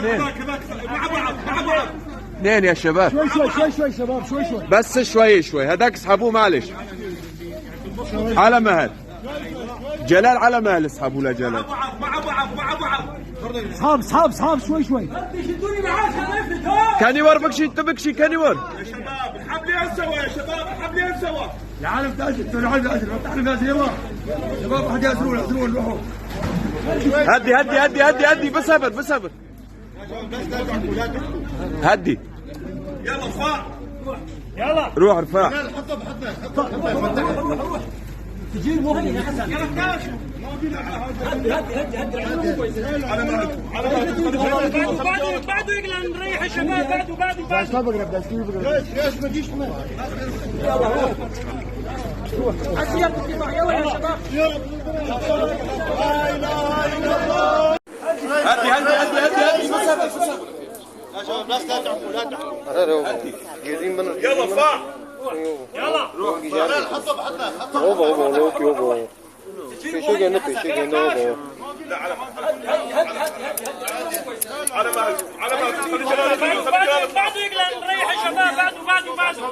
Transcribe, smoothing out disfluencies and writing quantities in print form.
اثنين. مع بعض مع بعض. اثنين يا شباب. شوي شوي شوي شوي شباب، شوي شوي. بس شوي شوي، هداك اسحبوه معلش. على مهل جلال، على مهل اسحبوه لجلال. مع بعض مع بعض مع بعض. صحاب صحاب صحاب، شوي شوي. كان يور بكشي تبكشي كان يور. يا شباب الحبلين سوا، يا شباب الحبلين سوا. العالم تاجر، العالم تاجر، العالم تاجر، يلا شباب واحد ياسرون ياسرون روحوا. هدي هدي هدي هدي هدي، بس هبر بس هبر هدي. يلا رفاع. روح رفاع. بعده بعده يقلع، نريح الشباب، بعده بعده بعده. هدي هدي هدي هدي هدي، بس هبر بس هبر. يلا رفاع. هوبا هوبا لوكي هوبا شو نبي شو هوبا. على مهلكم على مهلكم، خلي جلال يطلع، خلي جلال يطلع. بعده يقلع، نريح الشباب، بعده بعده بعده.